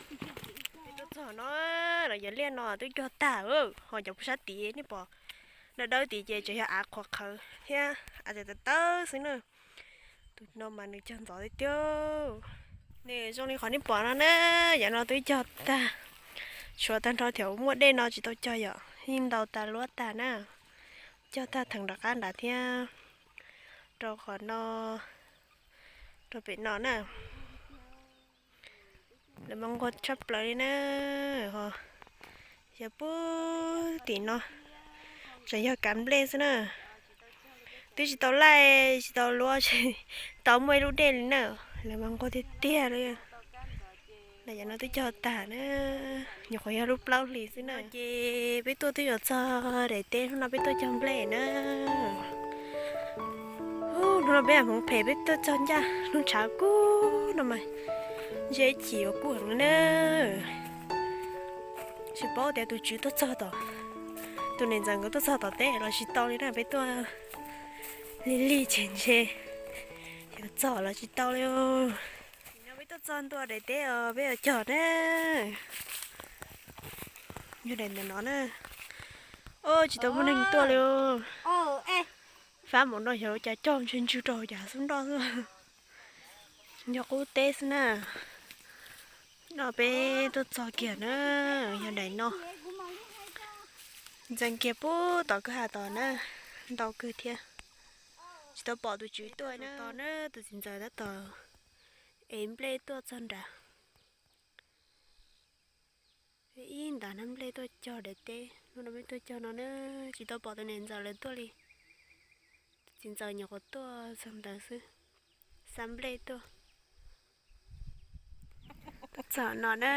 Peb tuaj txog no, los yog liaj no twb cog tag, ho cov puag sab tid nej pom dawb dawb tid ces tseem yog av qhuav qhawv thiab av tawv tawv xwb na. Tus no mas nws cog ntxov tiag tiag. Nws zoo li qhov nej pom no na, yam no twb cog tag, tshuav tag nrho thiab muaj dej no tsis tau cog yom, yeej ntau tas luab tag na. Cog tag theem rov qab nrad thiab, rau qhov no, rau pem no na. Lawv mas nquag tshaj plaws li na. Ho yog puag tim no tseem yog kav nplej xwb na. Twb tsis tau laij tsis tau luab, tsis tau muaj ib lub dej li na. Lawv mas nquag tiag tiag li. Los yam no twb cog tag na, nyuam qhuav yog lub plaub hlis xwb na. Ces peb tuaj twb yuav txog daim teb, hnub no peb tuaj cog nplej na. Hnub no peb hmoov phem peb tuaj txog ncaj hnub tshav kub no mas, ntshe ib chim yuav kub heev li na. Tsis paub tias tus tswv tuaj txog tom, tus niam ntxawm nkawd tuaj txog tom teb los tsis tau li na, peb tuaj lig lig ces ntshe yuav txog los tsis tau li. Peb tuaj txog ntua daim teb os, peb yuav cog na. Yog daim ntawm no na. Tsis tau muaj neeg tuaj li. Fab mus no xyov cas cog ntswg ntswg rau hauv cas xub nroj xwb. Yog qub teb xwb na. No peb tuaj txog kiag na, yog daim no. Ntxeev kiag puag tom kwj ha tod na, ntau kawg thiab. Tsis tau pom tus tswv tuaj na, tus txiv ntxawm tab tom ev nplej tuaj txog nrad. Ib ntas nab nplej tuaj cog daim teb, hnub no peb tuaj cog no na, tsis tau pom tus niam ntxawm lawv tuaj li. Tus txiv ntxawm nyuam qhuav tuaj txog ntawd xwb, xa nplej tuaj. Tuaj txog no na.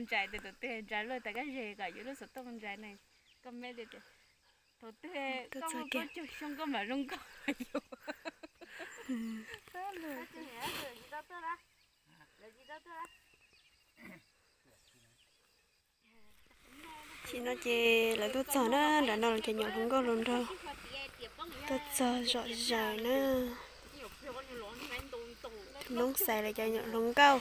Ntshai tus twg ntshai luaj tas kab ze kom yuav lub xov tooj ntshai ne. Koj me tias tus twg koj muaj plaub caug xyoo koj mam zoo nkauj yuav. Tsis no ces lawv tuaj txog na, nram no lawv cov nyuam hluas nkauj hluas nraug tuaj txog zom zaws na. Tus noob xais lawv cov nyuam hluas nkauj.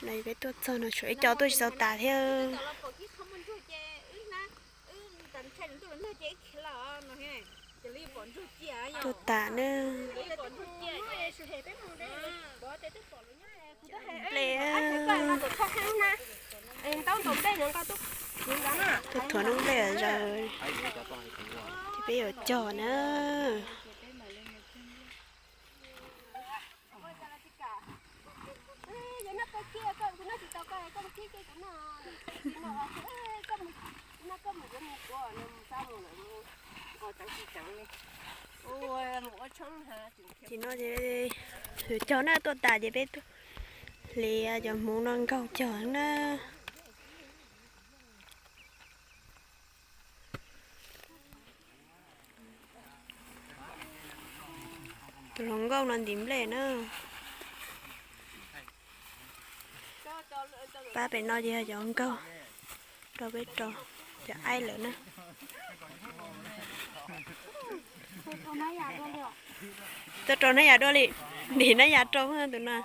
No peb tuaj txog no tshuav ib co tuaj tsis tau tas thiab. Tuaj tas na. Nplej, tuaj thuav noob nplej zaws, ces peb yuav cog na. Ces no ces yuav cog na, tuaj tas ces peb tuaj hliv cov hmuv no nkaug cog na. Tus hluas nkauj no ntim nplej na. Pab pem no ces yog cov nkaug rau peb rau cov aib lawm na. Tuaj rau hnab yas dua li, ntim hnab yas rau tus no.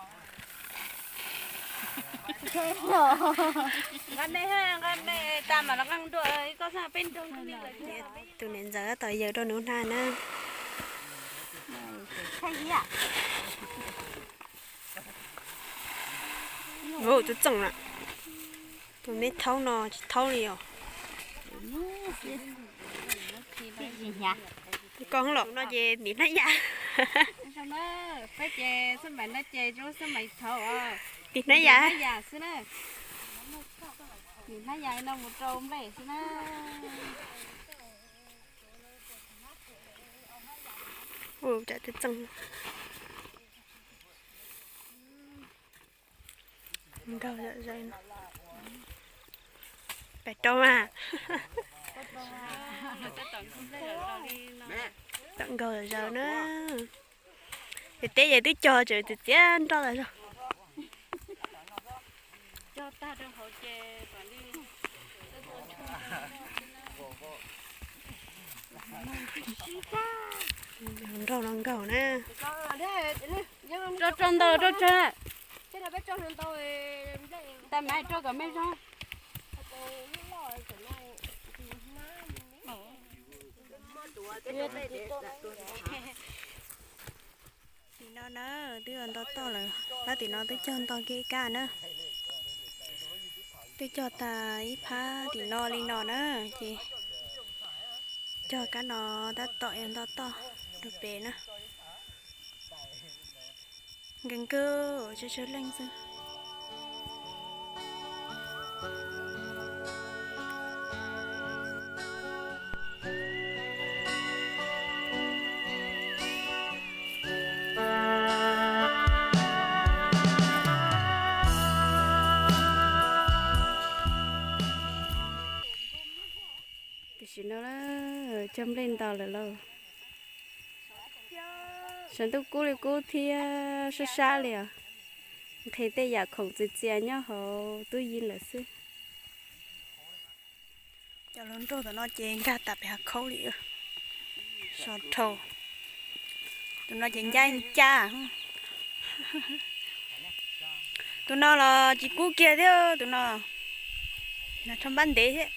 Tus niam ntxawm tab tom yaws rau nws hnab na. Tus txooj na, tus me thaub no tsis thaub li os. Koj los no ces ntim hnab yas. Ntim hnab yas. Ua cas twb txeej. Nkaug zom zaws no. Pais rau mas. Tau nkaug zom zaws na. Ces teb ces twb cog tseem txias nroj tas zog. Nroj no nkaug na. Rau rau ntau rau tsawg. Tag mas rau kom me zog. Tim no na, twb nto toj lawm, pab tim no twb cog nto kiag ib kab na. Twb cog tag ib phab tim no li no na, ces cog kab no tab tom yuav nto toj rau pem na. Nkees kawg, tsawg tsawg leej xwb. Tam sim no cog nplej nto lawm lauj. Saum ntuj kub li kub thiab sab sab li os. Nqhis tej yam khoom txias txias nyob hauv tub yees lawm xwb. Cov hluas nraug tom no ces nkag tas pem hav khaub li. So dhau. Tus no ces ncab ncab. Tus no los tsis kub kiag thiab tus no. Nas rho npab ntev thiab.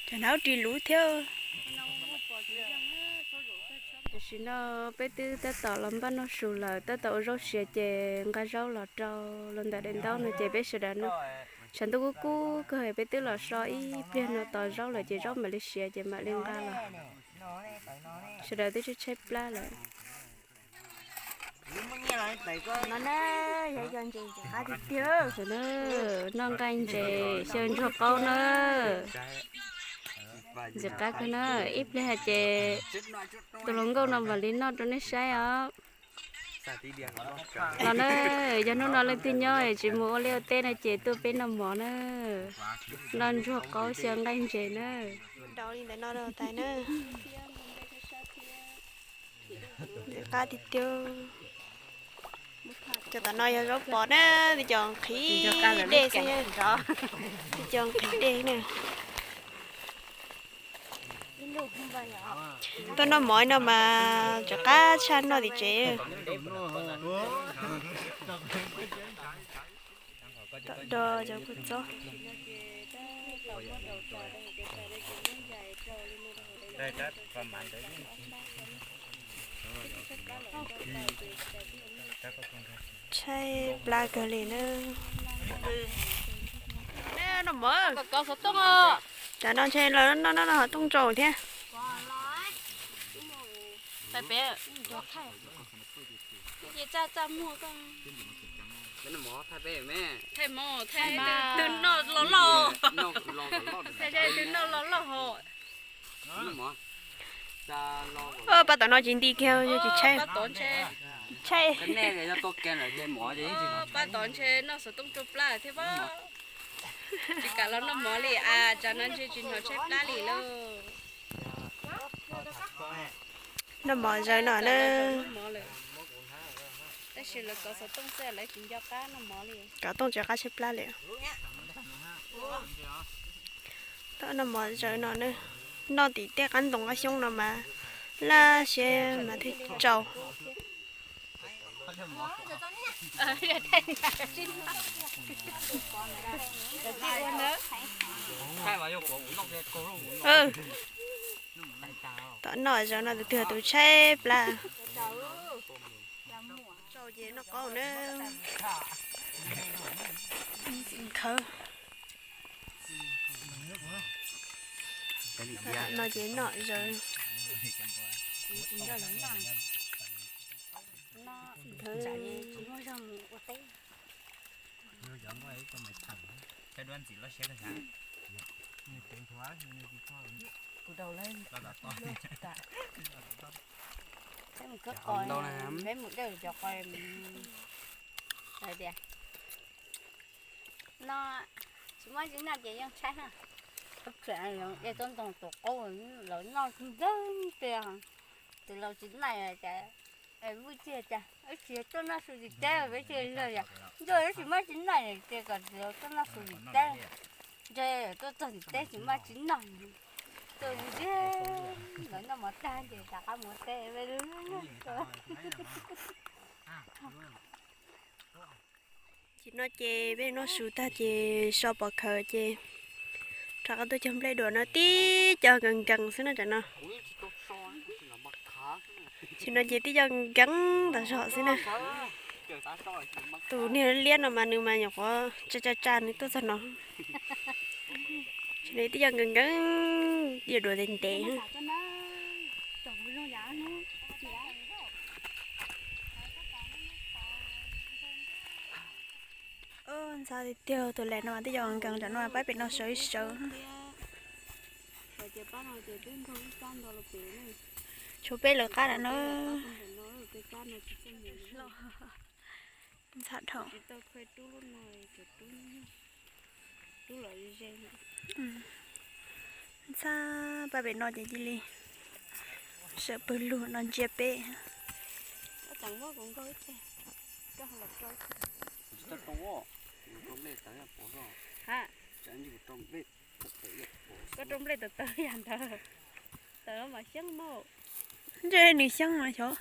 Ces hnav ris luv thiab. Tam sim no peb twb tab tom los npaj noj su lawm, tab tom ua zaub siav ces nqa zaub los rau los ntawm daim ntaub no ces peb sawv daws noj. Tshav ntuj kub kub kawg, peb twb los so ib pliag no tos zaub lawm ces zaub mam li siav ces mam li nqa los. Sawv daws twb tshaib tshaib plab lawm. No na, yog yog ntses ntxim qab tiag tiag. Noj nqaij ntses xyaw ntsuag qaub na. Ntxim qab kawg na, ib pliag hais ces tus hluas nkauj no mam li noj rau nej saib os. Los na, yog hnub no leej twg nyob tsis mus ua liaj ua teb no ces tuaj peb noj mov na. Noj ntsuag qaub xyaw nqaij ntses na. Ntau li ntawm no tais na. Ntxim qab tiag tiag. Cov tom no yog zaub pos na, twb cov nqhis dej xwb, twb cov nqhis dej na. Tuaj noj mov no mas rov qab tshaj noj tim tsev. Tom do cov kua txob. Tshaib plab kawg li na. Tam no ntshe lawv noj noj noj hov tooj tsaus thiab. Twg noj los loj, twg noj los loj hos. Pab tom no tsis nti kiag, tsis tshaib. Tsis tshaib. Pab tom ntshe noj xov tooj rau plab thiab pab. Tsis kam los noj mov li as, tsam no ntshe tsis hnov tshaib plab li lauj. Noj mov zaws no na. Tab sis lawv kov xov tooj xwb lawv tsis nco qab noj mov li. Kov tooj tsis qab tshaib plab li. Tau noj mov zaws no na. Noj tim tej qab ntoo qab xyoob no mas laj siab mas thiaj tsau. Tom noj zaws no tus twg tus tshaib plab. Tsau ces noj qaub na. Khawb. No ces noj zaws. Peb mus khawb qos, peb mus dawj cov qos. Tias no tsis muaj tsis noj ces yeej tshaib na. Ub, de tsob ntoo tus qaub los noj ntawd tiag. Tus laus tsis noj ces vwj tiag cas, wb tsis tuaj noj su tim teb, peb tsis luag yom, ntuj wb tsis muaj tsis noj ces kom tus laus tuaj noj su tim teb. Ntshe tuaj txog tim teb tsis muaj tsis noj, tuaj ntxiag los noj mov tag ces rov qab mus teb. Ces no ces peb noj su tag ces so pov khawv ces rov qab tuaj cog nplej dua no tib co nkees nkees xwb na tam no. Ces no ces tib co nkees tas zog xwb na. Tus niag liab no mas nws mas nyuam qhuav tsa tsa tsa nws tuaj txog no. Ces no tib co nkees nkees, tib co dua ntev ntev. Ntxhab tiag tiag, tus lam no mas twb yog nkees nram no pab pem no sawv sawv. Tshuav peb lawv qab nram no. Ntxhab dhau. Ntxhab pab pem no ces cia li sawv pawg lug no ntsia peb. Koj rau nplej tawv tawv yam ntawd, tawv mas xyeeb mog. Ntshe nws xyeeb mas xyov.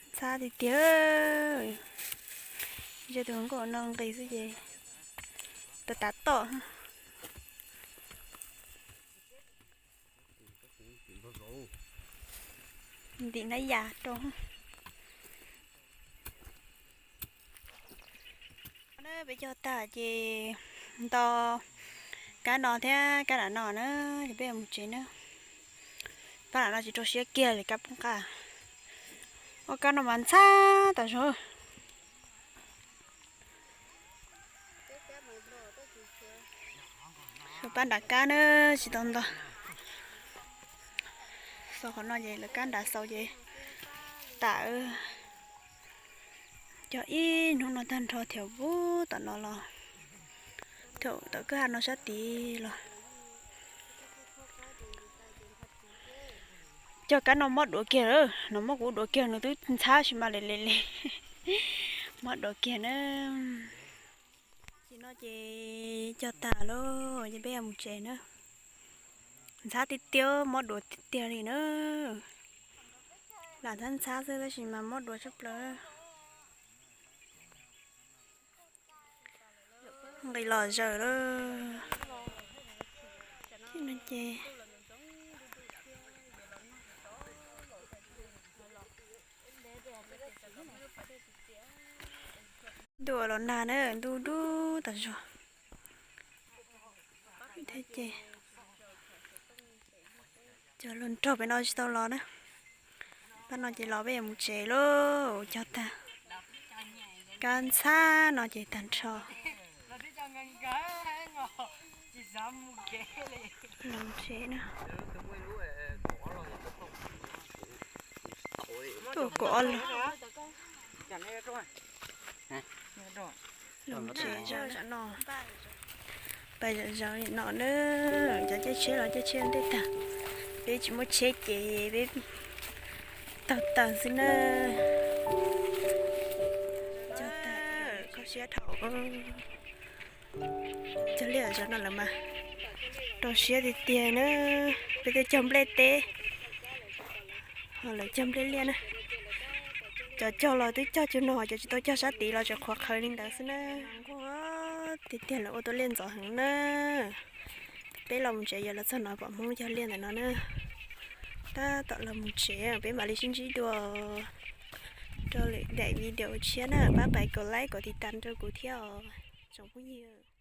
Ntxhab tiag tiag. Ntshe tus nkauj no nqis xwb ces tav tav tom. Ntim nab yas rau. Peb cog tag ces nto kab no thiab kab nram no na, ces peb mus tsev na. Pab nram no tsis rau siab kiag li kab poob qab. Ua kab no mas ntxhab tas zog. Pab nram kab na tsis tau nto. Xaus qhov no ces lawv kab nram xaus ces tas. Cog ib hnub no tag nrho thiab pub tom no los, thaum tom kwj ha no sab tid los. Cog kab no mob duav kiag lawm, no mob kuv duav kiag, nws twb ntxhab sis mas le le le. Mob duav kiag na. Ces no ces cog tag lawm ces peb yuav mus tsev na. Ntxhab tiag tiag, mob duav tiag tiag li na. Lam ntxhab ntxhab xwb tab sis mas mob duav tshaj plaws. Nqis los zaws lawm. Ces no ces ntuj los nag na, ntuj dub tas zog. Thiab ces cov hluas nraug pem no tsis tau los na. Pab no ces los peb yuav mus tsev lauj, cog tag. Kab ntxhab no ces tag nrho. Los tsev na. Tuaj kaum ob lub. Los tsev zaum no, pais zaum zaum li no na. Cov caij tsheb los caij tsheb ntej tag, peb tsis muaj tsheb ces peb taug taws xwb na. Cog tag, kho siab dhau. Cog liaj zaum no lawm mas rau siab tiag tiag na. Peb twb cog nplej teb, ho lawv cog nplej liaj na. Cov cog los twb cog cuag no, cov tsis tau cog sab tid los tseem qhuav qhawv li ntawd xwb na. Nquag tiag tiag, lawv ua tau liaj ntxov heev na. Peb los mus tsev, yog los txog no pom Hmoob cog liaj ntawm no na. Tab tom los mus tsev, peb mam li sib ntsib dua rau lwm daim video tshiab na. Pab pais kom like kom tiv tas rau kuv thiab os tsoom phooj ywg.